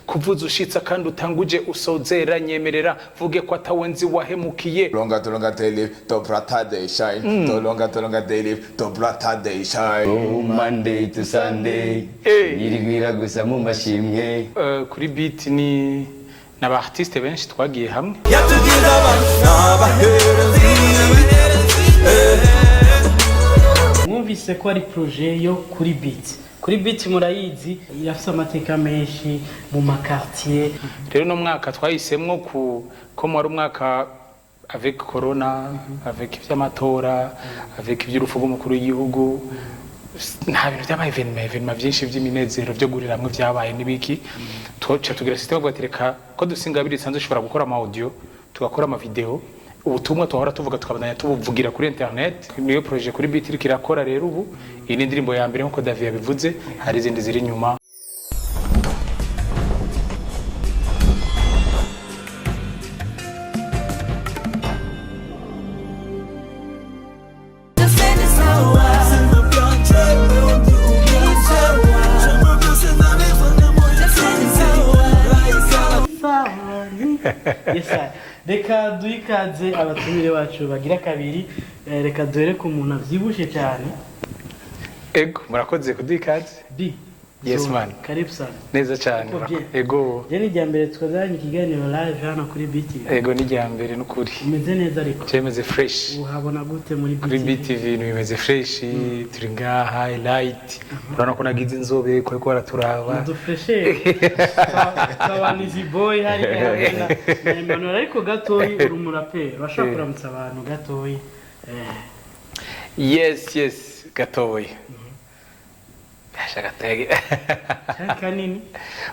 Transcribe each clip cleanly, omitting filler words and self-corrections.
Kuvuza ushitsa kandi utanguje usozera, nyemerera vuge ko atawe nzi wahemukiye. Longa tolonga they live, to brata they shine. Tolonga tolonga they live, to brata they shine. Oh, Monday to Sunday. Yirigwira gusa mu mashimwe. Kuri beat ni n'aba artiste benshi twagiye hamwe. Yatugize abantu n'abaherezi. Mwumvise ko ari projet yo kuri beat. Kuri beat murayizi, irafite amateka menshi mu ma quartier. Rero no mwaka twahisemwo ku ko wari umwaka avec corona, avec ivy'amatora, avec ivy'urupfu rw'umukuru w'igihugu, nta bintu by'ama événement byinshi by'iminezero byo gurira hamwe byabaye n'ibiki. Twaca tugira système bwa tereka ko dufise ingabire isanzwe ishobora gukora ama audio, tugakora ama video, ubutumwa twahora tuvuga tukabandanya tubuvugira kuri internet. Niyo projet kuri beat iriko irakora. Rero ubu iyi ni indirimbo ya mbere nkuko David yabivuze, hari izindi ziri inyuma. Yes, sir. Reka duhe ikaze abatumire bacu bagira kabiri. Reka duhere ku muntu avyibushe cyane. Ego, murakoze kuduha ikaze. B. Yes, So, man. Karibu sana. Neza cyane. Uko bien? Ego. Je ni irya mbere twazanye ikiganiro live hano kuri BTV. Ego, ni irya mbere n'ukuri. Umeze neza ariko? Cemeze fresh. Uhabona gute muri BTV? Kuri BTV ibintu bimeze fresh, turi ngaha light, urabona ko nagize inzobe ko ariko baraturaba. Dufreshe twabanizi boy hariya hamwe na Emmanuel, ariko gatoyi uri umuraperi, urashobora kuramutsa abantu gatoyi. Yes, gatoya. Yasha gatoya. Canke kanini.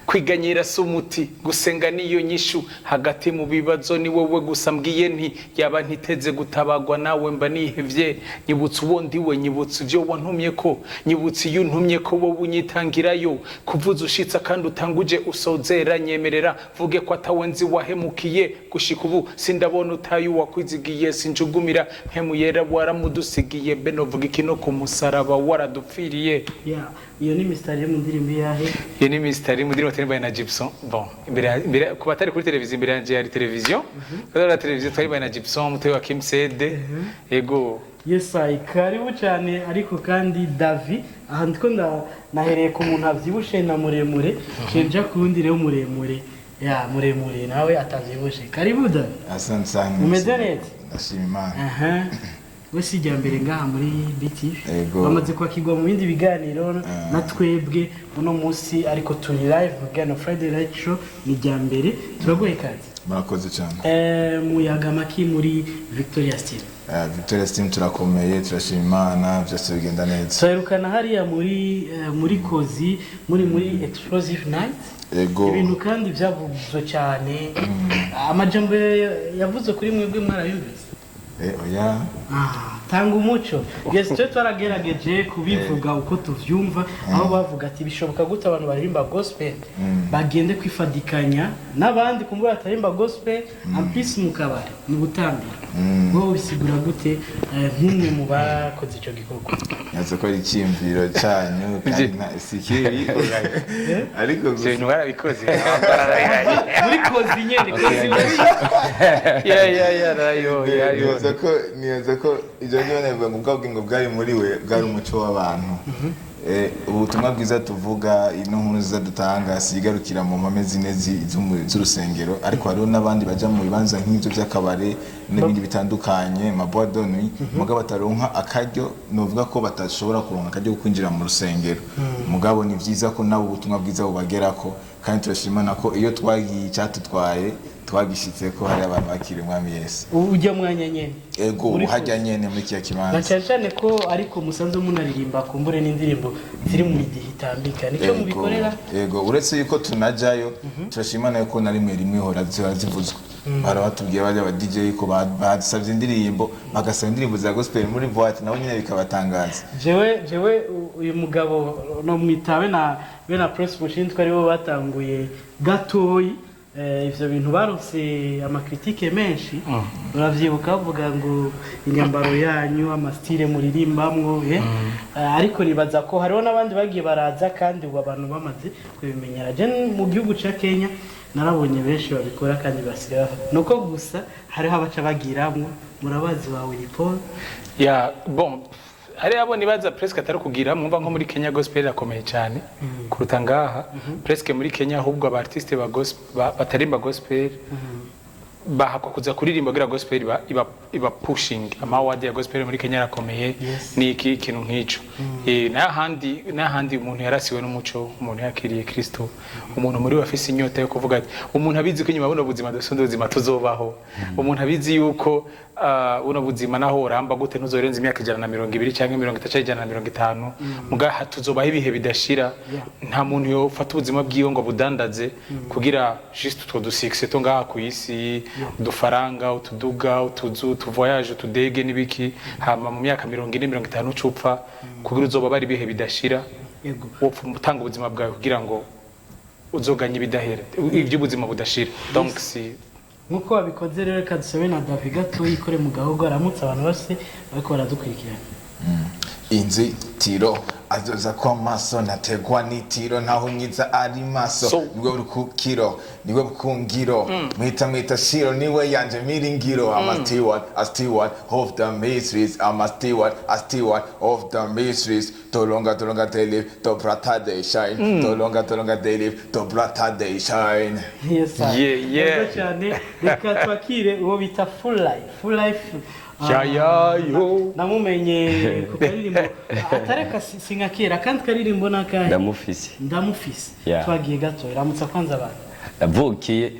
Kwiganyira si umuti, gusenga niyo nyishu. Hagati mu bibazo ni wowe gusa mbwiye nti yaba ntiteze gutabagwa nawe mba nihevye. Nyibutsa uwo ndiwe, nyibutsa ivyo wantumye ko, nyibutsa iyo untumye ko wowe unyitangirayo. Kuvuza ushitsa kandi utanguje usozera, nyemerera vuge ko atawe nzi wahemukiye. Gushika ubu sindabona utaye uwakwizigiye, sinjugumira mpemuyera waramudusigiye. Be novuga iki no ku musaraba waradupfiriye? Yeah, iyo ni mistari yo mu ndirimbo iyahe? Iyo ni Mr. mu ndirimbo twaririmbaye na Gibson. Bon, imbere ku batari kuri televiziyo, imbere yanjye hari televiziyo. Kuri la televiziyo twaririmbaye na Gibson mutoyi wa Kim Sede. Ego. Yes, I karibu cyane. Ariko kandi Davi, aha ndiko nahereye ku muntu avyibushe na muremure, kenja ku wundi rero muremure, ya muremure nawe atavyibushe. Karibu Davi. Asante sana. Umeze neza? Ndashima Imana. Aha, we si irya mbere ngaha muri BTV. Ego. Bamaze kwakirwa mu bindi biganiro na twebwe uno munsi, ariko turi live mu biganiro Friday Night Show ni irya mbere. Turaguha ikaze. Murakoze cyane. Muyaga maki muri Victoria Steel? Victoria Steam turakomeye, turashima Imana, byose bigenda neza. Turaherukana hariya muri Kozi muri Explosive Night. Ego. Ibintu kandi byavuzwe cyane, amajambo yavuzwe kuri mwebwe mwarayumvise? Oya. Ah, tanga umuco. Yes, twe twaragerageje kubivuga uko tuvyumva, aho bavuga ati bishoboka gute abantu baririmba gospel bagende kwifadikanya n'abandi kumbura bataririmba gospel, en plus mu kabari mu gutambira? Wowe ubisigura gute, nk'umwe mu bakoze ico gikorwa? Nyaza ko ari icyiyumviro cyanyu kandi si kibi, ariko Ivyo gusa bintu barabikoze. Muri Kozi nyene, Kozi. Ya rayo ya yo. Nibaza ko ibyo ngibyo nabivuga ngo bwa bwingo bwari muri we bwari umuco w'abantu. Ubutumwa bwiza tuvuga, ino nkuru nziza dutanga, sigarukira mu mpome zine z'urusengero, ariko hariho n'abandi baja mu bibanza nk'ibyo by'akabare n'ibindi bitandukanye, ma boîte de nuit, mugabo bataronka akaryo, novuga ko batashobora kuronka akaryo ko kwinjira mu rusengero. Mugabo ni vyiza ko nabo ubutumwa bwiza bubagerako, kandi turashimana ko iyo twagiye icyatutwaye twagishitse, ko hari abantu bakira Umwami Yesu. Ujya mwanya nyene? Ego. Muri hajya Kozi. Nyene muri kiya Na kibanza. cyane cyane ko ariko musanzwe munaririmba kumbure n'indirimbo ziri mu midiho itambika, nicyo Ego, mubikorera. Ego, uretse yuko tunajayo, turashimana yuko na rimwe rimwe hora ziba zivuzwe. Bara batubwiye bajya aba DJ ko basabye indirimbo, bagasaba indirimbo za gospel muri boîte, nabo nyine bikabatangaza. Jewe uyu mugabo no mwitabe na be na Press Mushinzwe aribo batanguye gatoyi. Ivyo bintu baronse ama critiques menshi, uravyibuka, bavuga ngo inyambaro yanyu, ama style muririmbamwo, ariko nibaza ko hariho n'abandi bagiye baraza, kandi ubu abantu bamaze kubimenyera. Je mu gihugu ca Kenya narabonye benshi babikora kandi basigaye bafata, nuko gusa hariho abaca bagiramwo, murabazi ba Willy Paul. Ya, bon, hari abo nibaza presque atari kugira mwumva nko muri Kenya gospel irakomeye cyane kuruta ngaha. Presque muri Kenya ahubwo aba artiste ba gospel batarimba gospel bahakwa kuza kuririmba kugira gospel iba pushing. Ama award ya gospel muri Kenya arakomeye. Ni iki ikintu nk'ico. N'ahandi umuntu yarasiwe n'umuco, umuntu yakiriye Kristo, umuntu muri we afise inyota yo kuvuga ati umuntu abizi ko inyuma buno buzima dusunda ubuzima tuzobaho, umuntu abizi yuko buno buzima naho uramba gute ntuzorenza imyaka 120 cyangwa 30 cyangwa 150, muga tuzobaho ibihe bidashira. Nta muntu yofata ubuzima bwiwe ngo budandaze kugira juste utwo du succès to ngaha ku isi, udufaranga, utuduga, utuzu, utu voyage, utudege n'ibiki, hama mu myaka 40, 50 ucupfa, kugira uzoba bari ibihe bidashira. Wopfa utanga ubuzima bwawe kugira ngo uzoganye ibidahera, iby'ubuzima budashira. Donc si Nk'uko wabikoze rero, reka dusabe na David gato yikore mu gahogo, aramutse abantu bose bariko baradukurikirana. Inzitiro azoza ko maso nategwa n'itiro, ntaho mwiza ari maso. Niwe rukukiro, niwe bukungiro, mwita mwita shiro, niwe yanje miringiro. I'm a steward, a steward of the mysteries. I'm a steward, a steward of the mysteries. Tolonga tolonga they live, to brata they shine. Tolonga tolonga they live, to brata they shine. Yes, sir. Yeah. Yego cyane. Reka twakire uwo bita Full Life. Full Life, Ya, ya, yo. Namumenye ku karirimbo atareka si nka kera, kandi karirimbo nakahe? Ndamufise. Ndamufise. Yeah. Twagiye gato, ramutsa kwanza abantu. Ndavukiye.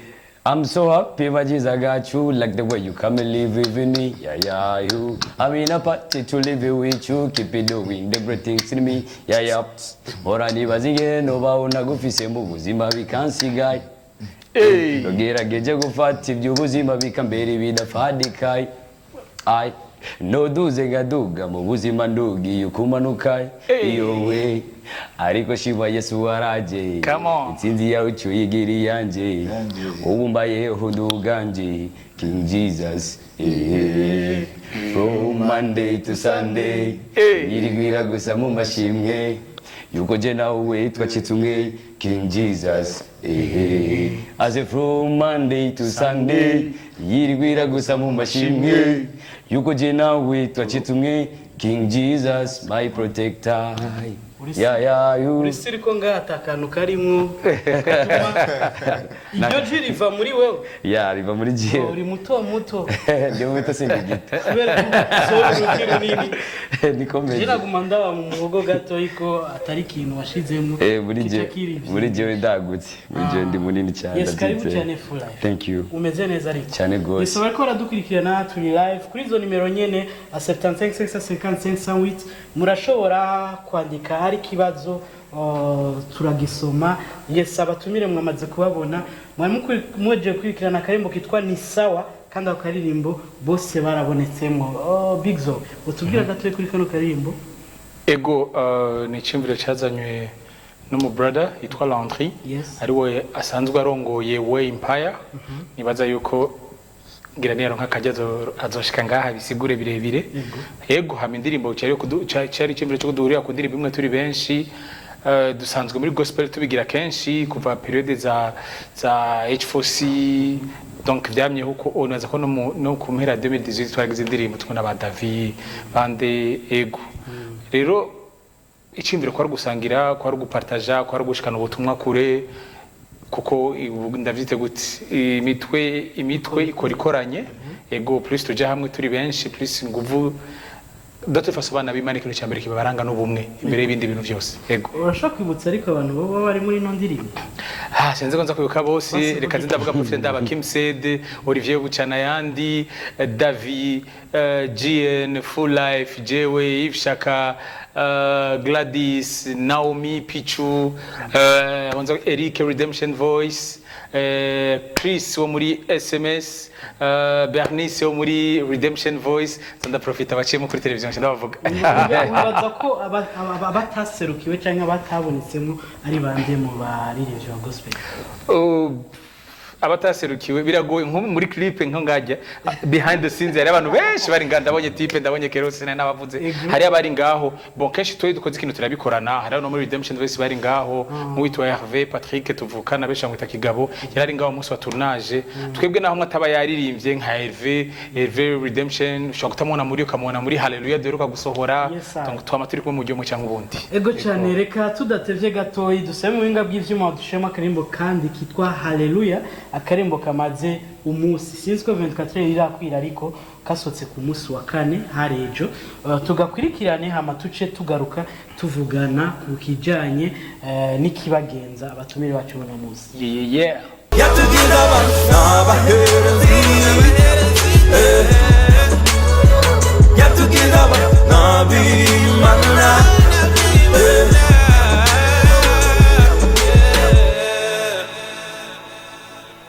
I'm so happy, my Jesus, I got you. Like the way you come and live with me. Yeah, you. I'm in a party to live it with you. Keep it doing the great things in me. Yeah. Mpora nibaza ingene nobaho nagufise mu buzima bikansigaye. Nogerageje gufata iby'ubuzima bikambera ibidafadikaye. Ai, noduze ngaduga mu buzima ndugiye ukumanuka iyo we, ariko shiba Yesu waraje. Come on. Intsinzi yawe ucuyigira iyanjye, ubu mbayeho nduganje, King Jesus, eh. From Monday to Sunday yirigwira gusa mu mashimwe yuko je nawe twacitse umwe, King Jesus, eh. As from Monday to Sunday yirigwira gusa mu mashimwe yuko je nawe twacitse umwe, King Jesus, my protector. Yeah, you. Uri siri ko ngaha ata kantu karimwo gatuma iryo jwi riva muri wewe? Yeah, riva muri jewe. Uri muto muto. Ndi muto, sindi gito. Kubera ko uruti runini. Niko meze. Je naguma ndaba mu muhogo gato ko atari ikintu washizemo. Muri kica jewe kirivye. Muri jewe ndagutse, muri jewe ndi munini cyane. Yes, karibu Ndabyizeye. cyane, Full Life. Thank you. Umeze neza ariko? Cyane gose. Yes, bariko baradukurikirana, turi live kuri izo nimero nyene a 75 655 108. Murashobora kwandika hari ikibazo, turagisoma. Yes, abatumire mwamaze kubabona, mwari mwejeje gukurikirana akarimbo kitwa Ni Sawa, kandi ako karirimbo bose barabonetsemo. Oh, Big Zo, utubwira gatoya kuri kano karirimbo. Ego, ni icyumviro cyazanywe n'umu brother yitwa Landry, ariwe asanzwe arongoye Way Empire. Nibaza yuko ngira niyaronka akajya azoshika ngaha bisigure birebire. Yego, hama indirimbo cyari icyumviro cyo kuduhurira ku ndirimbo imwe turi benshi. Dusanzwe muri gospel tubigira kenshi kuva période za H4C, donc vyamyeho uko. Onaza ko no ku mpera ya 2018 twagize indirimbo tumwe n'aba David bande. Ego, rero icyumviro kwari gusangira, kwari gupartaja, kwari gushikana ubutumwa kure, kuko ndavyite gute, imitwe ikora ikoranye. Ego, plus tuja hamwe turi benshi, plus nguvu. De toute façon, abana b'Imana ikintu cya mbere kibabaranga n'ubumwe imbere y'ibindi bintu byose. Ego. Urashobora kwibutsa ariko abantu baba bari muri ino ndirimbo? Ah, sinzi ko nza kwibuka bose. Bose. Reka nze ndavuga profite, ndaba Kim Sede, Olivier Bucanayandi, Davi, GN, Full Life, Jewe, Yves Shaka, Gladys, Naomi Pichu, abanza Eric Redemption Voice, Chris wo muri SMS, Bernice wo muri Redemption Voice. Nza ndaprofita abaciyemo kuri televiziyo ndabavuga. Wibaza ko abataserukiwe cyangwa abatabonetsemo ari bande mu baririmbyi ba gospel? Oh, Abataserukiwe biragoye, nko muri clip, nko ngajya behind the scenes hari abantu benshi bari ngaho. Ndabonye type, ndabonye Kerosene n'abavuze, hari abari ngaho. Bon, kenshi twe dukoze ikintu turabikorana. Hari no muri Redemption Voice bari ngaho, nk'uwitwa Hervé Patrick tuvukana, benshi bamwita Kigabo, yari ari ngaho umunsi wa tournage. Twebwe naho umwe ataba yaririmbye, nka Hervé Redemption, ushobora kutamubona muri, ukamubona muri Hallelujah duheruka gusohora. Yes, sir. Donc twama turi kumwe mu gihe umwe cyangwa ubundi. Ego cyane. Reka tudatevye gatoyi, dusabe mu buhinga bw'ivyuma dushiremo akarimbo kandi kitwa Haleluya, akarimbo kamaze umunsi, sinzi ko 24 heures irakwira, ariko kasotse ku munsi wa kane, hari ejo. Tugakurikirane, hama tuce tugaruka tuvugana ku kijanye n'ikibagenza abatumire bacu buno munsi. Yeah. Yatugize abantu n'abaherezi. Yatugize abantu n'abimana.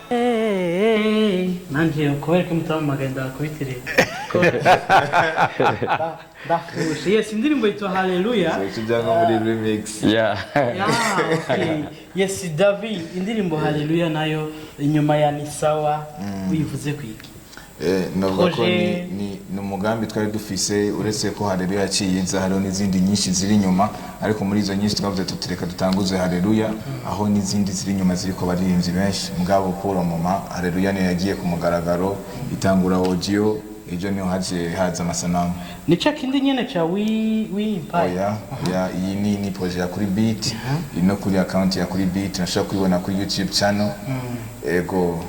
Hey, nanje kubera ko mutampamagaye ndakubitire ndafushe. Yes, indirimbo yitwa Haleluya. Tujya nko muri remix. Yeah. Yeah, okay. Yes, David, indirimbo Haleluya nayo inyuma ya Nisawa uyivuze kwiki? Navuga ko Projet. ni umugambi twari dufise. Uretse ko Haleluya yaciye iza, hariho n'izindi nyinshi ziri inyuma, ariko muri izo nyinshi twavuze tuti reka dutanguze Haleluya, aho n'izindi ziri inyuma ziriko baririmbyi benshi. Mugabo pour le moment Haleluya niyo yagiye ku mugaragaro, itangura audio, ejo niho haje haza amasanamu. Ni ca kindi nyene ca wi Empire? Oya, oya, iyi ni projet ya kuri beat, iri no kuri account ya kuri beat, nashobora kuyibona kuri YouTube channel, ego.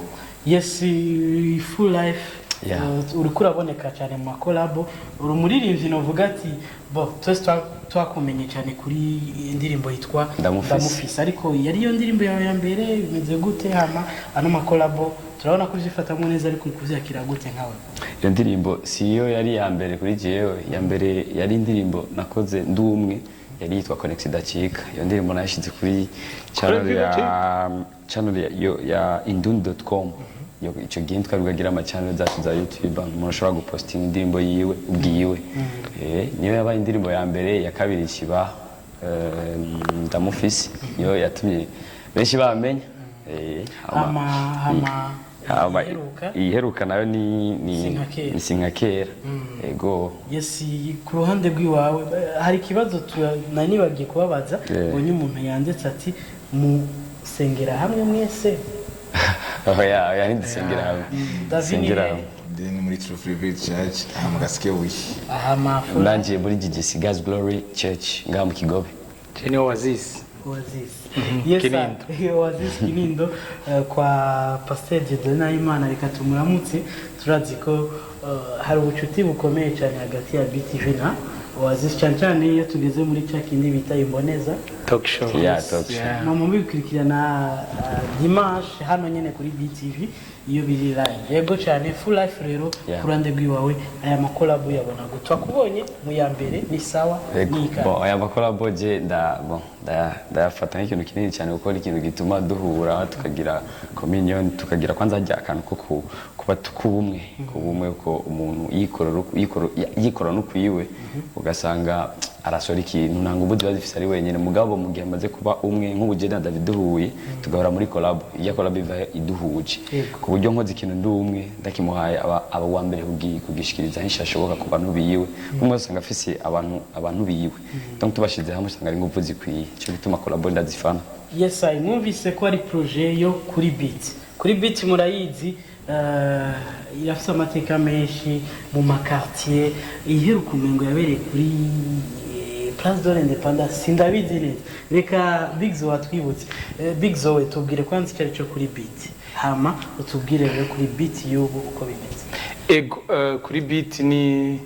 Yes, Full Life. Yeah. Uriko uraboneka cyane mu makolabo, uri umuririmbyi novuga ati bo twese twakumenye cyane kuri indirimbo yitwa Ndamufise. Ndamufise, ariko yari iyo ndirimbo yawe ya mbere, bimeze gute? Hama ano makolabo turabona ko ubyifatamo neza, ariko uri kuvyakira gute nkawe? Iyo ndirimbo si yo yari iya mbere kuri jewe. Iya mbere yari indirimbo nakoze ndi umwe, yari yitwa Connex Idacika. Iyo ndirimbo nayishyize kuri channel ya channel ya indun.com. Ico gihe twari ama channel zacu za YouTube, umuntu ashobora gupostinga indirimbo yiwe ubwiwe. Niyo yabaye indirimbo ya mbere. Ya kabiri kiba Ndamufise, niyo yatumye benshi bamenya. Hama Hama iheruka? Iheruka nayo ni Sinkakera. Ni Sinkakera, ego. Yes, ku ruhande rw'iwawe hari ikibazo nari nibagiye kubabaza. Mbonye umuntu yanditse ati musengera hamwe mwese? Oya, oya, ntidusengera hamwe. David Sengera ni hamwe. Ndi ni muri True Free Beat Church aha mu Gasekebuye. Aha mafu. Nanjye muri GGC, God's Glory Church, ngaha mu Kigobe. Je ni Oasis. Oasis. Yes, Kinindo. sir. Oasis Kinindo, kwa Pasteur Dieudonné Nahimana. Reka tumuramutse. Turazi ko hari ubucuti bukomeye cyane hagati ya BTV na Oasis, cyane cyane iyo tugeze muri cya kindi bita Imboneza Talk show. Yeah, talk show. Yeah. Mama mubikurikirana dimanche hano nyene kuri BTV iyo biri live. Yego cyane. Full Life rero, ku ruhande rw'iwawe aya makolabo yabona gutwa kubonye mu ya mbere ni sawa? Ego. Ni ikaze. Bon, aya makolabo je nda bon ndayafata nk'ikintu kinini cyane, kuko ni ikintu gituma duhura, tukagira communion, tukagira kwanza hajya akantu ko kuba kubumwe, ko umuntu yikora no kwiwe, ugasanga arasohora ikintu nta nguvu ziba zifise ari wenyine. Mugabo mu gihe amaze kuba umwe, nk'ubu je na David duhuye tugahora muri collab, iya collab iva iduhuje, ku buryo nkoze ikintu ndi umwe ndakimuhaye, aba uwa mbere kugishikiriza henshi hashoboka ku bantu biwe. Umwe usanga afise abantu biwe, donc tubashize hamwe usanga ari inguvu zikwiye. Ico gituma collab ndazifana. Yes, I mwumvise ko ari projet yo kuri beat. Kuri beat murayizi, irafise amateka menshi mu makartier. Iheruka umengo yabereye kuri Place de l'Indépendance, sindabizi neza. Reka Big Zoe atwibutse. Big Zoe, tubwire kwanza icyo ari cyo kuri beat, hama utubwire rero kuri beat y'ubu uko bimeze. Ego, kuri beat ni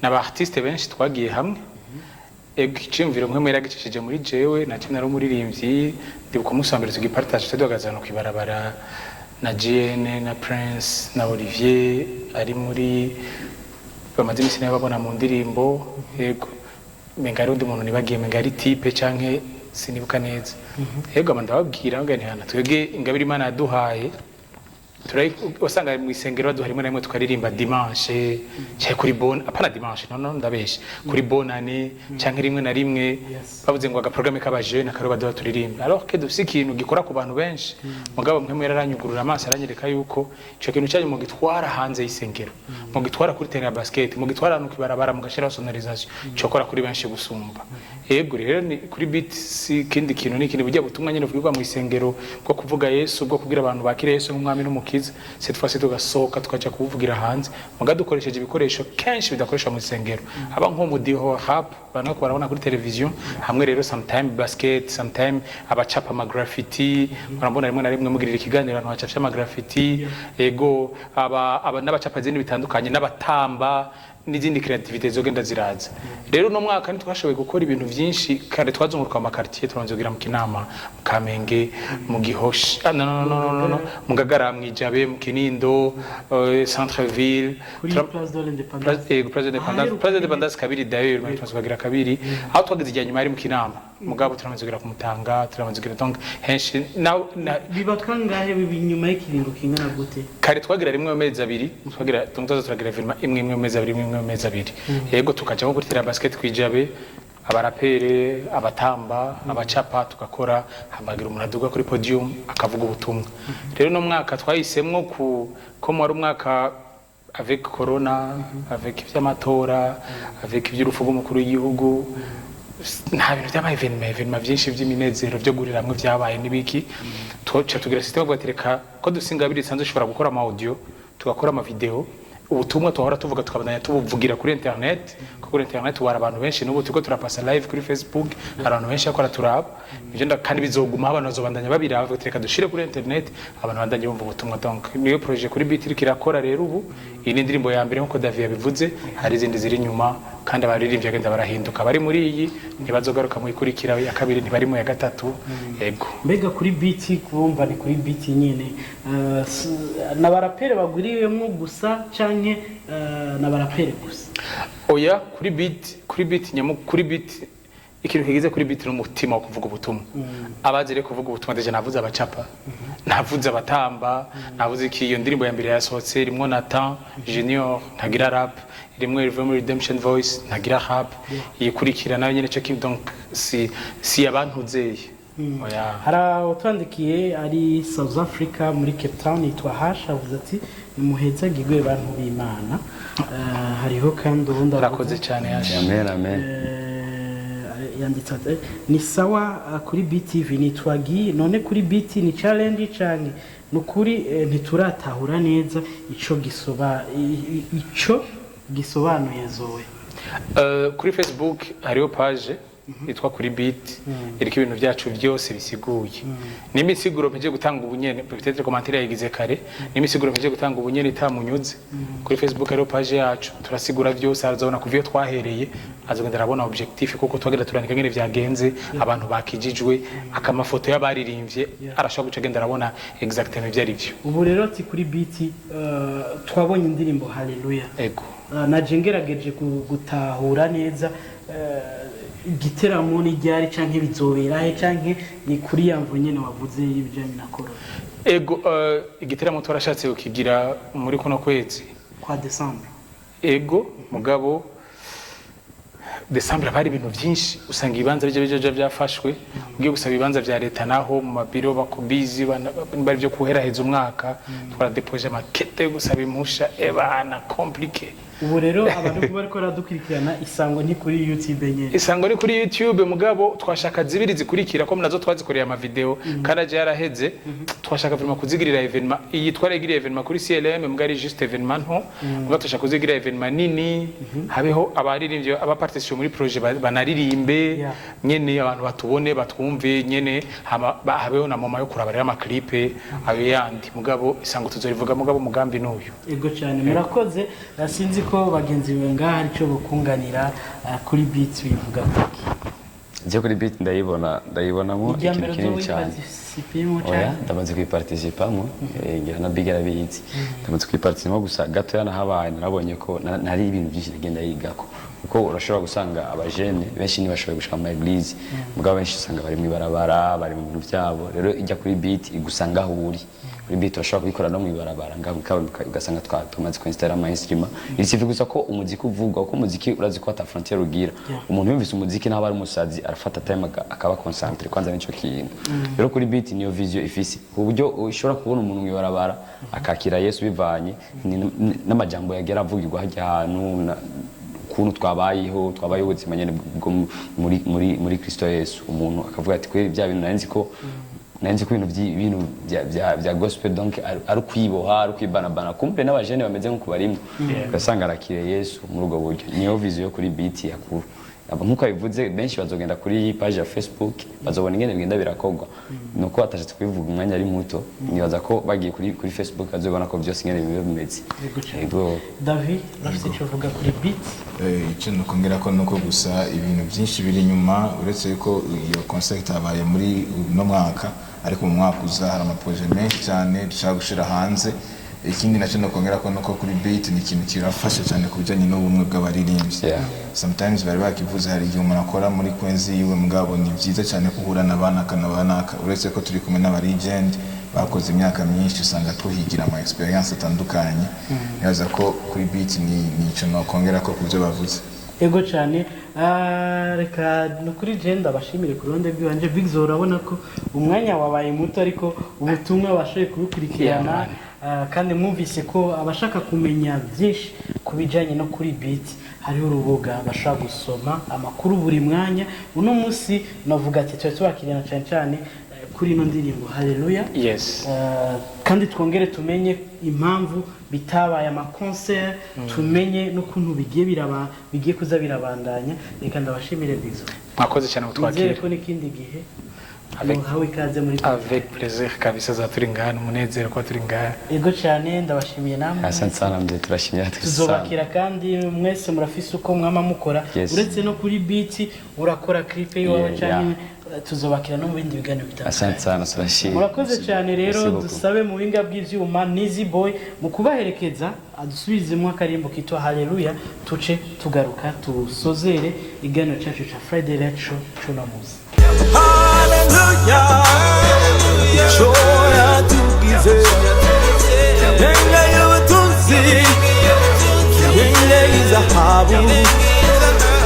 n'aba artiste benshi twagiye hamwe. Ego, iciyumviro mwe mwiragicishije muri jewe na nari umuririmbyi. Ndibuka umunsi wa mbere tugipartage, twari duhagaze ahantu kw'ibarabara na GN na Prince na Olivier, ari muri bamaze iminsi nayo babona mu ndirimbo. Yego, menga ari undi muntu nibagiye, menga ari type canke sinibuka neza. Yego, aba ndababwira ngo ntihana twebwe ingabire Imana yaduhaye. Wasanga mu isengero baduha rimwe na rimwe tukaririmba dimanche cyangwa kuri bonne, apana dimanche, no, ndabeshe, kuri bonane cyangwa rimwe na rimwe bavuze ngo agaprogramme k'abajene akaro baduha turirimba, alors que dufise ikintu gikora ku bantu benshi. Mugabo mwe yararanyugurura amaso, aranyereka yuko ico kintu cyanyu mugitwara hanze y'isengero, mugitwara kuri terrain ya basket, mugitwara ahantu kibarabara, mugashiraho sonorisation, cokora kuri benshi gusumba. Yego, rero ni kuri beat, si ikindi kintu, ni ikindi burya butumwa nyene buvugirwa mu isengero bwo kuvuga Yesu, bwo kubwira abantu bakire Yesu nk'umwami n'umukiza. Cette fois tugasohoka tukaja kubuvugira hanze, muga dukoresheje ibikoresho kenshi bidakoreshwa mu isengero, haba nk'umudiho rap abantu bariko barabona kuri television hamwe. Rero sometime basket, sometime abacapa ama graffiti, murabona rimwe na rimwe mugirira ikiganiro abantu bacapye ama graffiti. Ego, aba n'abacapa izindi bitandukanye n'abatamba n'izindi creativity zogenda ziraza. Rero uno mwaka ntitwashoboye gukora ibintu byinshi kare, twazunguruka mu makartier, turanze kugira mu Kinama, mu Kamenge, mu Gihoshi, ah, no, no, no, no, no, no, mu Ngagara, mu Ijabe, mu Kinindo, centre ville. Kuri Place de l'Indépendance. Place de l'Indépendance. Aheruka. Place de l'Indépendance kabiri d'ailleurs, tumaze kugira kabiri. Aho twageze igihe nyuma yari mu Kinama, mugabo turamaze kugira ku Mutanga, turamaze kugira donc henshi na Biba kangahe? Biba inyuma y'ikiringo kingana gute? Kare twagira rimwe mu mezi 2, twagira donc tuza turagira événement imwe imwe mu mezi 2, imwe imwe mu mezi 2. Yego, tukaja nko kuri terrain basket kwijabe, abarapere, abatamba, abacapa, tugakora, hamagira umuntu aduga kuri podium akavuga ubutumwa. Rero no mwaka twahisemwo ko wari umwaka avec corona, avec ivy'amatora, avec ivy'urupfu rw'umukuru w'igihugu, nta bintu by'ama événement, événement byinshi by'iminezero byo gurira hamwe byabaye n'ibiki. Tuca tugira système yo reka ko dufise ingabire isanzwe ishobora gukora ama audio, tugakora ama video, ubutumwa twahora tuvuga tukabandanya tubuvugira kuri internet, kuko kuri internet wara abantu benshi. N'ubu turiko turapasa live kuri Facebook, hari abantu benshi bakora turaba ivyo kandi bizoguma, abantu bazobandanya babiraba. Bavuga ati, reka dushire kuri internet, abantu bandanye bumva ubutumwa. Donc niyo projet kuri beat iriko irakora. Rero ubu iyi ni indirimbo ya mbere nkuko David yabivuze, hari izindi ziri inyuma, kandi abaririmbyi bagenda barahinduka. Bari muri iyi ntibazogaruka mu ikurikira ya kabiri, ntibari mu ya gatatu. Yego. Mbega kuri beat, kubumva ni kuri beat nyine, n'abarapere bagwiriyemwo gusa canke n'abarapere gusa? Oya, kuri beat, kuri beat nyamu, kuri beat, ikintu kigize kuri beat n'umutima wo kuvuga ubutumwa. Abazi rero kuvuga ubutumwa, déjà navuze abacapa, navuze abatamba, navuze iki. Iyo ndirimbo ya mbere yasohotse irimwo Nathan Junior, ntagira rap, irimwo Hervé muri Redemption Voice, ntagira rap. Iyikurikira nayo nyene cyo kimwe. Donc si abantuzeye, oya. Hari utwandikiye ari South Africa, muri Cape Town, yitwa Hash, avuze ati: "Nimuhezagirwe bantu b'Imana." Hariho kandi ubundi avuga- Urakoze cyane, Hash. Amen, amen. Yanditse ati: "Ni sawa, kuri BTV nitwa Guy. None kuri BT ni challenge canke ni ukuri? Ntituratahura neza ico gisoba ico gisobanuye zoe." Kuri Facebook hariho page yitwa kuri beat, iriko ibintu byacu byose bisiguye n'imisiguro mpeje gutanga ubunyene. Peut-être commentaire yayigize kare, n'imisiguro mpeje gutanga ubunyene itamunyuze. Kuri Facebook hariho page yacu, turasigura byose. Arazobona kuva iyo twahereye, azogenda arabona objectif, kuko twagenda turandika ngene vyagenze, abantu bakijijwe, akamafoto y'abaririmbye, arashobora guca agenda arabona exactement ivyo ari vyo. Ubu rero ati kuri BT, twabonye indirimbo Haleluya. Ego. Naje ngerageje gutahura neza, igiteramo ni ryari canke bizobera he, canke ni kuri ya mvo nyene wavuze y'ibijanye na corona? Ego, igiteramo twarashatse kukigira muri kuno kwezi kwa December. Ego, mugabo December haba hari ibintu byinshi, usanga ibibanza bijya bijya byafashwe, ugiye gusaba ibibanza vya leta naho mu mabiro bakubizi bari byo kuheraheza umwaka. Twaradepoje makete yo gusaba impusha, ebana compliqué. Ubu rero abantu kuba bariko baradukurikirana, isango ni kuri YouTube nyene? Isango ni kuri YouTube, mugabo twashaka zibiri zikurikira ko nazo twazikoreye amavideo kandi aje yaraheze. Twashaka vraiment kuzigirira événement. Iyi twarayigiriye événement kuri CLM, mugabo ari juste événement nto, mugabo twashaka kuzigira événement nini, habeho abaririmbyi abaparticipe muri projet banaririmbe nyene, abantu batubone, batwumve nyene, habeho na moment yo kuraba rero amaclip ayo yandi. Mugabo isango tuzorivuga, mugabo umugambi n'uyu. Ego cyane, murakoze. Sinzi ko bagenzi bawe ngaha hari icyo bakunganira, kuri beat bivuga kuki? Je kuri beat ndayibona, ndayibonamo Irya ikintu mbere kinini cyane. uzowiparticipemo? Oya. Cyane. Ndamaze kuyiparticipamo, ngira na Big arabizi. Ndamaze kuyiparticipamo gusa gatoya, nahabaye narabonye ko nari ibintu byinshi nagenda yigako, kuko urashobora gusanga abajene benshi ntibashoboye gushika mu ma église, mugabo benshi usanga bari mu ibarabara, bari mu bintu byabo. Rero ijya kuri beat igusanga aho uri. Kuri beat bashobora kubikora no mwibarabara ngaho ugasanga tumaze kuinstalla ama instrument. Il suffit gusa ko umuziki uvugwa, kuko umuziki urazi ko ata frontière ugira. Umuntu yumvise umuziki, naho ari umusazi, arafata time akaba concentré kwanza nico kintu. Rero kuri beat niyo vision ifise, ku buryo ushobora kubona umuntu mwibarabara akakira Yesu bivanye n'amajambo yagera avugirwa hajya ahantu ukuntu twabayeho ubuzima nyene bwo muri Kristo Yesu. Umuntu akavuga ati: "Kweri bya bintu nari nzi ko ibintu bya gospel donc ari ukwiboha, ari ukwibanabana, kumbe n'abajene bameze nk'uko barimo." Ugasanga arakiriye Yesu muri ubwo buryo. Niyo vision yo kuri beat yakuru. Abo nk'uko abivuze, benshi bazogenda kuri page ya Facebook, bazobona ingene bigenda birakorwa. Nuko batashatse kubivuga, umwanya ari muto. Nibaza ko bagiye kuri Facebook bazobona ko byose ingene biba bimeze. Yego cyane. Yego. David, urafite icyo uvuga kuri beat? Icyo nukongera ko nuko gusa ibintu byinshi biri inyuma, uretse ko iyo concert yabaye muri uno mwaka, ariko mu mwaka uza hari amaprojet menshi cyane dushaka gushyira hanze. Ikindi nacyo nukongera ko nuko kuri beat ni ikintu kirafasha cyane ku bijyanye n'ubumwe bw'abaririmbyi. Sometimes bari bakivuze, hari igihe umuntu akora muri kwenzi yiwe, mugabo ni byiza cyane guhura n'abanaka n'abanaka. Uretse ko turi kumwe n'aba legend bakoze imyaka myinshi, usanga tuhigira ama experience atandukanye. Nibaza ko kuri beat ni icyo nokongera ko ku byo bavuze. Ego cyane. Reka ni ukuri je ndabashimire ku ruhande rw'iwanje. Big Zo, urabona ko umwanya wabaye muto, ariko ubutumwa bashoboye kubukurikirana. Yeah, man. Kandi mwumvise ko abashaka kumenya byinshi ku bijyanye no kuri beat, hariho urubuga bashobora gusoma amakuru buri mwanya. Uno munsi navuga ati tuba tubakirana cyane cyane kuri ino ndirimbo Haleluya. Kandi twongere tumenye impamvu bitabaye amaconcert, tumenye n'ukuntu bigiye biraba, bigiye kuza birabandanya. Reka ndabashimire, Big Zo. Mwakoze cyane Nizere kutwakira. ko n'ikindi gihe muhawe ikaze muri Avec plaisir kabisa, za turi ngaha n'umunezero kuba turi ngaha. Ego cyane, ndabashimiye namwe. Asante sana mzee, turashimira twese sana. Tuzobakira kandi mwese murafise uko mwama mukora. Uretse no kuri beat, urakora clip iwawe canke tuzobakira no mu bindi biganiro bitandukanye. Asante sana, turashimye. Murakoze cyane rero. Merci beaucoup. Dusabe mu buhinga bw'ivyuma Nizi Boy mu kubaherekeza adusubizemo akarimbo kitwa Haleluya, tuce tugaruka tusozere iganiro cyacu ca Friday Light Show cuno munsi. Haleluya, icyo yatugize, inka y'ubutunzi, inka y'izahabu.